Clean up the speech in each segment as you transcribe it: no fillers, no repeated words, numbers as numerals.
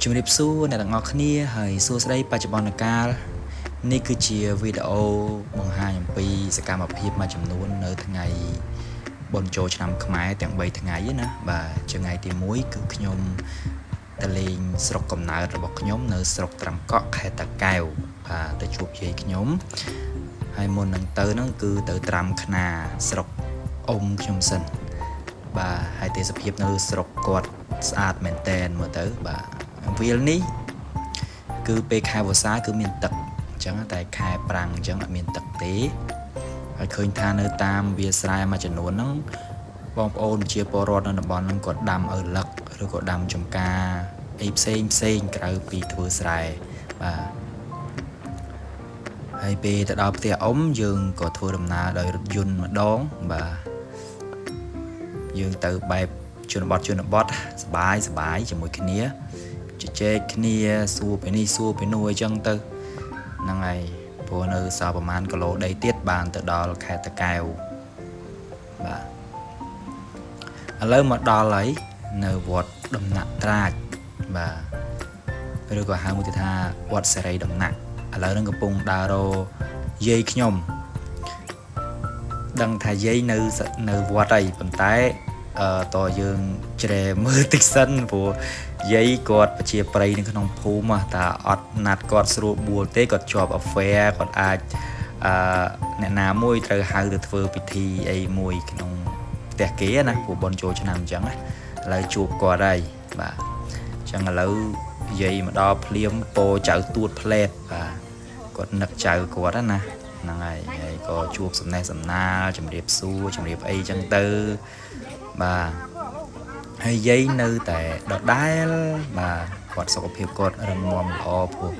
ជំរាបសួរអ្នកទាំងអស់គ្នាហើយសួស្តីបច្ចុប្បន្នកាលនេះគឺជាវីដេអូបង្ហាញអំពីសកម្មភាពមួយចំនួននៅថ្ងៃបុណ្យចូលឆ្នាំខ្មែរទាំង3ថ្ងៃណាបាទជាថ្ងៃទី1គឺខ្ញុំទៅលេងស្រុកកំណើតរបស់ខ្ញុំនៅស្រុកត្រាំកក់ខេត្តតាកែវបាទទៅជួបយាយខ្ញុំហើយមុននឹងទៅហ្នឹងគឺទៅត្រាំខ្នាស្រុកអ៊ំខ្ញុំសិនបាទហើយទេសភាពនៅស្រុកគាត់ស្អាតមែនតែនមើលទៅបាទវាលនេះគឺពេលខែវស្សាគឺមានទឹកអញ្ចឹងតែខែប្រាំងអញ្ចឹងអត់មានទឹកទេហើយឃើញថានៅតាមវាលស្រែមួយចំនួនហ្នឹងបងប្អូនជាពលរដ្ឋនៅតំបន់ហ្នឹងគាត់ដាំឪឡឹកឬក៏ដាំចំការអីផ្សេងផ្សេងក្រៅពីធ្វើស្រែបាទហើយពេលទៅដល់ផ្ទះអ៊ំយើងក៏ធ្វើដំណើរដោយរថយន្តម្ដងបាទយើងទៅបែបជនបទជនបទសបាយសបាយជាមួយគ្នាជជែកគ្នាសួរពីនេះសួរពីនោះអីចឹងទៅហ្នឹងហើយព្រោះនៅសល់ប្រហែលគីឡូដីទៀតបានទៅដល់ខេត្តតាកែវបាទឥឡូវមកដល់ហើយនៅវត្តដំណាក់ត្រាចបាទឬក៏ហៅមួយទៀតថាវត្តសេរីដំណាក់ឥឡូវហ្នឹងកំពុងដើររកយាយខ្ញុំដឹងថាយាយនៅនៅវត្តអីប៉ុន្តែអឺតយើងជ្រែមើលតិចសិនព្រោះយាយគាត់ប្រជាប្រិយនៅក្នុងភូមិតាអត់ណាត់គាត់ស្រួលបួលទេគាត់ជាប់ affair គាត់អាចអឺអ្នកណាមួយត្រូវហៅទៅធ្វើពិធីអីមួយក្នុងផ្ទះគេណាព្រោះបុណ្យចូលឆ្នាំអញ្ចឹងណាឥឡូវជួបគាត់ហើយបាទអញ្ចឹងឥឡូវយាយមកដល់ភ្លាមពោចៅទួតផ្លែតបាទគាត់នឹកចៅគាត់ណាហ្នឹងហើយហើយក៏ជួបសំណេះសំណាលជំរាបសួរជំរាបអីចឹងទៅបាទហើយយាយនៅតែដដែលបាទគាត់សុខភាពគាត់រឹងមាំល្អព្រោះ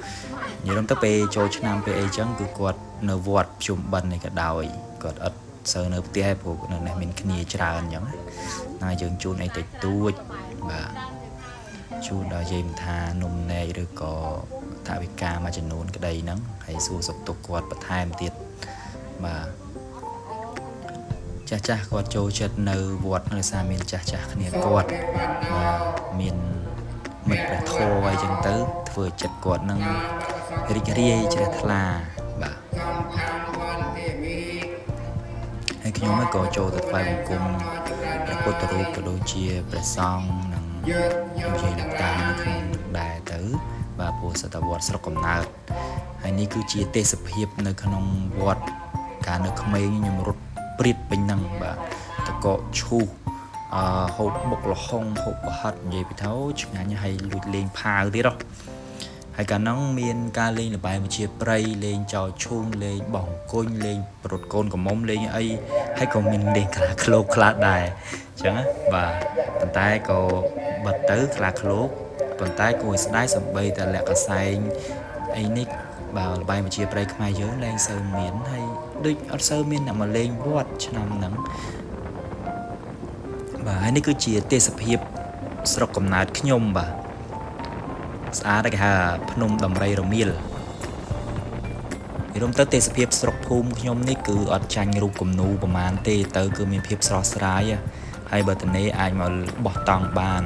និយាយទៅពេលចូលឆ្នាំពេលអីចឹងគឺគាត់នៅវត្តភ្ជុំបិណ្ឌនេះក៏ដោយគាត់អត់សូវនៅផ្ទះឯងព្រោះនៅនេះមានគ្នាច្រើនអញ្ចឹងណាយើងជូនអីតិចតួចបាទជូនដល់យាយមិនថានំនែកឬក៏ថវិកាមួយចំនួនក្តីហ្នឹងហើយសួរសុខទុក្ខគាត់បន្ថែមទៀតបាទចាស់ចាស់គាត់ចូលចិត្តនៅវត្តដោយសារមានចាស់ចាស់គ្នាគាត់បាទមានមិត្តព្រះធម៌អីចឹងទៅធ្វើចិត្តគាត់នឹងរីករាយជ្រះថ្លាបាទហើយខ្ញុំក៏ចូលទៅថ្វាយបង្គំព្រះពុទ្ធរូបក៏ដូចជាព្រះសង្ឃនិងលោកយាយលោកតានៅក្នុងដែរទៅបាទព្រោះសតវត្តស្រុកកំណើតហើយនេះគឺជាទេសភាពនៅក្នុងវត្តកាលនៅក្មេងខ្ញុំរត់ព្រៀតពេញហ្នឹងបាទតកកឈូសអឺហូបបុកលហុងហូបប្រហិតនិយាយពីថាឆ្ងាញ់ហើយលួចលេងផាវទៀតហ៎ហើយកាលហ្នឹងមានការលេងល្បែងវិជាប្រៃលេងចោលឈូងលេងបោះអង្គញ់លេងប្រត់កូនកំមុំលេងអីហើយក៏មានលេងខ្លាឃ្លោកខ្លះដែរអញ្ចឹងណាបាទប៉ុន្តែក៏បិទទៅខ្លាឃ្លោកប៉ុន្តែគួរឲ្យស្ដាយសំបីតែលក្ខកសែងអីនេះបាទល្បែងវិជាប្រៃខ្មែរយើងលែងសូវមានហើយដូចអត់សូវមានអ្នកមកលេងវត្តឆ្នាំហ្នឹងបាទហើយនេះគឺជាទេសភាពស្រុកកំណើតខ្ញុំបាទស្អាតគេហៅភ្នំដំរីរមៀលនិរមទៅទេសភាពស្រុកភូមិខ្ញុំនេះគឺអត់ចាញ់រូបគំនូប្រមាណទេទៅគឺមានភាពស្រស់ស្រាយហើយបើតនេអាចមកបោះតង់បាន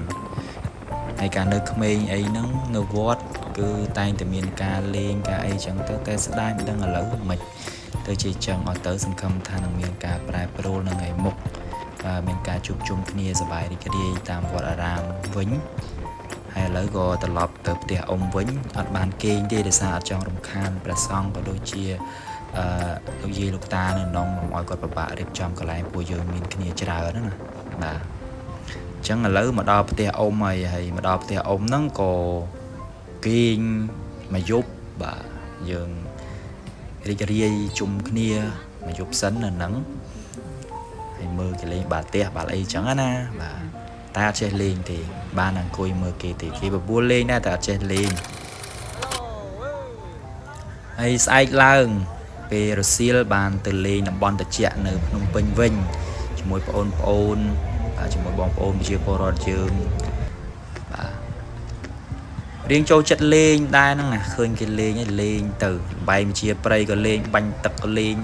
ហើយកាលនៅក្មេងអីហ្នឹងនៅវត្តគឺតែងតែមានការលេងការអីចឹងទៅតែស្ដាយមិនដឹងឥឡូវមិនទៅជាចឹងអត់ទៅសង្ឃឹមថានឹងមានការប្រែប្រួលនៅថ្ងៃមុខបាទមានការជួបជុំគ្នាសប្បាយរីករាយតាមវត្តអារាមវិញហើយឥឡូវក៏ត្រឡប់ទៅផ្ទះអ៊ំវិញអត់បានគេងទេដោយសារអត់ចង់រំខានព្រះសង្ឃក៏ដូចជាអឺលោកយាយលោកតានៅនងកុំឲ្យគាត់ពិបាករៀបចំកន្លែងពួកយើងមានគ្នាច្រើនណាបាទអញ្ចឹងឥឡូវមកដល់ផ្ទះអ៊ំហើយហើយមកដល់ផ្ទះអ៊ំហ្នឹងក៏គេងមួយយប់បាទយើងរីករាយជុំគ្នាមួយយប់សិននៅហ្នឹងហើយមើលគេលេងបាល់ទះបាល់អីចឹងណាបាទតែអត់ចេះលេងទេបានអង្គុយមើលគេទេគេបបួលលេងដែរតែអត់ចេះលេងហើយស្អែកឡើងពេលរសៀលបានទៅលេងតំបន់ត្រជាក់នៅភ្នំពេញវិញជាមួយប្អូនប្អូនបាទជាមួយបងប្អូនប្រជាពលរដ្ឋយើងបាទរៀងចូលចិត្តលេងដែរហ្នឹងណាឃើញគេលេងហើយលេងទៅបែងជាប្រៃក៏លេងបាញ់ទឹកក៏លេង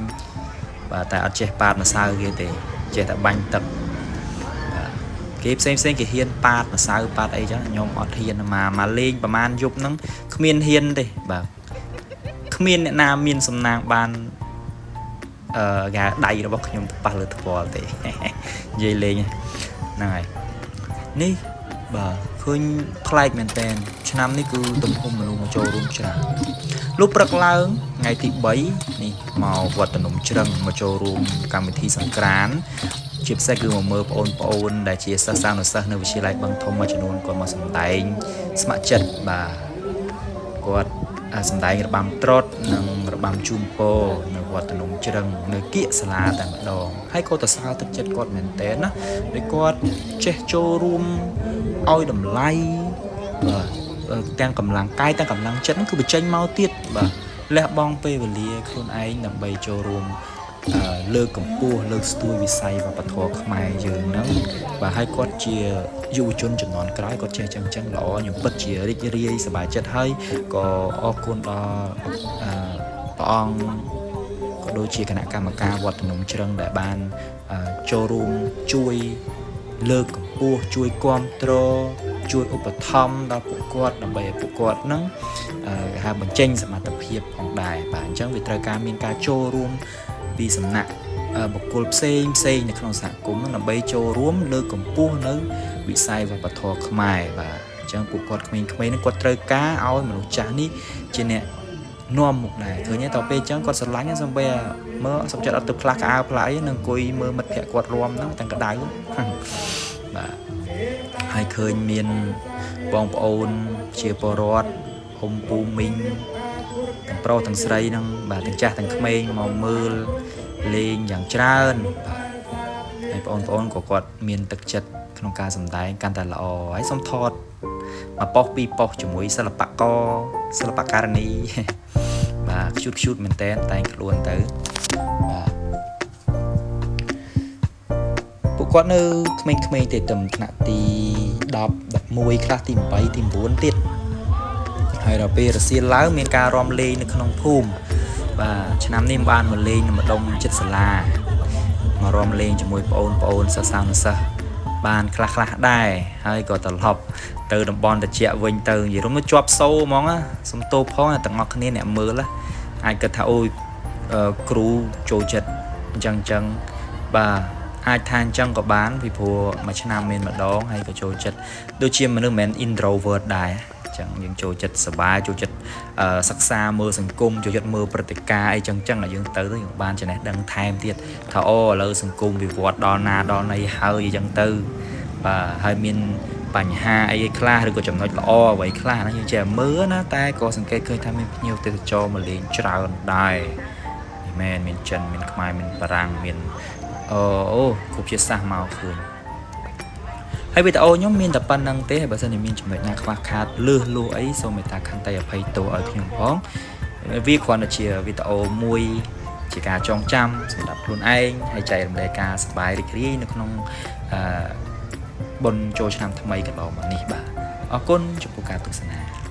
បាទតែអត់ចេះប៉ាតម្សៅគេទេចេះតែបាញ់ទឹកបាទគេ គេផ្សេងផ្សេងគេហ៊ានប៉ាតម្សៅប៉ាតអីចឹងខ្ញុំអត់ហ៊ានមកមកលេងប្រហែលយប់ហ្នឹងគ្មានហ៊ានទេបាទគ្មានអ្នកណាមានសំណាងបានអឺគេហៅដៃរបស់ខ្ញុំទៅប៉ះលើថ្ពាល់ទេ និយាយលេងហ្នឹងហើយនេះបាទឃើញប្លែកមែនតែនឆ្នាំនេះគឺទំហំមនុស្សមកចូលរួមច្រើនលុះព្រឹកឡើងថ្ងៃទី3នេះមកវត្តនំជ្រឹងមកចូលរួមកម្មវិធីសង្ក្រាន ជាពិសេសគឺមកមើលបងប្អូនដែលជាសិស្សានុសិស្សនៅវិទ្យាល័យបឹងធំមួយចំនួនគាត់មកសម្ដែងស្ម័គ្រចិត្តបាទគាត់សម្ដែងរបាំត្រុដិនិងរបាំជូនពរនៅវត្តភ្នំជ្រឹងនៅគៀកសាលាតែម្ដងហើយក៏ទៅសើទឹកចិត្តគាត់មែនតើណាដោយគាត់ចេះចូលរួមឲ្យតម្លៃបាទទាំងកម្លាំងកាយទាំងកម្លាំងចិត្តហ្នឹងគឺបញ្ចេញមកទៀតបាទលះបង់ពេលវេលាខ្លួនឯងដើម្បីចូលរួម លើកកម្ពស់លើកស្ទួយវិស័យវប្បធម៌ខ្មែរយើងហ្នឹងបាទហើយគាត់ជាយុវជនជំនាន់ក្រោយគាត់ចេះចឹងចឹងល្អខ្ញុំពិតជារីករាយសប្បាយចិត្តហើយក៏អរគុណដល់អឺព្រះអង្គក៏ដូចជាគណៈកម្មការវត្តភ្នំជ្រឹងដែលបានចូលរួមជួយលើកកម្ពស់ជួយគ្រប់គ្រងជួយឧបត្ថម្ភដល់ពួកគាត់ដើម្បីឲ្យពួកគាត់ហ្នឹងគេហៅបញ្ចេញសមត្ថភាពផងដែរបាទអញ្ចឹងវាត្រូវការមានការចូលរួមពីសំណាក់បុគ្គលផ្សេងផ្សេងនៅក្នុងសហគមន៍ហ្នឹងដើម្បីចូលរួមលើកកម្ពស់នៅវិស័យវប្បធម៌ខ្មែរបាទអញ្ចឹងពួកគាត់ក្មេងៗហ្នឹងគាត់ត្រូវការឲ្យមនុស្សចាស់នេះជាអ្នកនាំមុខដែរឃើញទេតទៅពេលអញ្ចឹងគាត់ស្រឡាញ់សំបីមើលសុខចិត្តអត់ទៅផ្លាស់កៅអៅផ្លាស់អីនឹងអង្គុយមើលមិត្តភក្តិគាត់រាំហ្នឹងទាំងក្តៅបាទហើយឃើញមានបងប្អូនជាពលរដ្ឋអ៊ំពូមីងទាំងប្រុសទាំងស្រីហ្នឹងបាទទាំងចាស់ទាំងក្មេងមកមើលលេងយ៉ាងច្រើនបាទហើយបងប្អូនក៏គាត់មានទឹកចិត្តក្នុងការសម្ដែងកាន់តែល្អហើយសូមថតមួយប៉ុស្តិ៍ពីរប៉ុស្តិ៍ជាមួយសិល្បករសិល្បករនី បាទខ្ជូតខ្ជូតមែនតែនតែងខ្លួនទៅបាទពួកគាត់នៅក្មេងៗទេត្រឹមថ្នាក់ទី10 11ខ្លះទី8ទី9ទៀតហើយដល់ពេលរសៀលឡើងមានការរាំលេងនៅក្នុងភូមិបាទឆ្នាំនេះបានមកលេងនៅម្ដុំចិត្តសាលាមករំលេងជាមួយប្អូនប្អូនសិស្សានុសិស្សបានខ្លះខ្លះដែរហើយក៏ត្រឡប់ទៅតំបន់ត្រជាក់វិញទៅនិយាយរួមទៅជាប់សូហ្មងណាសំទោសផងទាំងអស់គ្នាអ្នកមើលណាអាចគិតថាអូយគ្រូចូលចិត្តអញ្ចឹងអញ្ចឹងបាទអាចថាអញ្ចឹងក៏បានពីព្រោះមួយឆ្នាំមានម្ដងហើយក៏ចូលចិត្តដូចជាមនុស្សមិនមែន introvert ដែរអញ្ចឹងយើងចូលចិត្តសប្បាយចូលចិត្តសិក្សាមើលសង្គមចូលចិត្តមើលព្រឹត្តិការណ៍អីចឹងចឹងឲ្យយើងទៅទៅយើងបានចំណេះដឹងថែមទៀតថាអូឥឡូវសង្គមវិវត្តដល់ណាដល់ណីហើយអីចឹងទៅបាទហើយមានបញ្ហាអីខ្លះឬក៏ចំណុចល្អអ្វីខ្លះហ្នឹងយើងចេះមើលណាតែក៏សង្កេតឃើញថាមានភ្ញៀវទេសចរមកលេងច្រើនដែរនេះមែនមានចិនមានខ្មែរមានបារាំងមានអូអូគ្រប់ជាតិសាសន៍មកឃើញ ហើយវីដេអូខ្ញុំមានតែប៉ុណ្្នឹងទេហើយបើសិនជាមានចំណុចណាខ្វះខាតលឺសលួសអីសូមមេត្តាខន្តីអភ័យទោសឲ្យខ្ញុំផងវាគ្រាន់តែជាវីដេអូមួយជាការចងចាំសម្រាប់ខ្លួនឯងហើយចែករំលែកការសប្បាយរីករាយនៅក្នុងអឺបុណ្យចូលឆ្នាំថ្មីកន្លងមកនេះបាទអរគុណចំពោះការទស្សនា។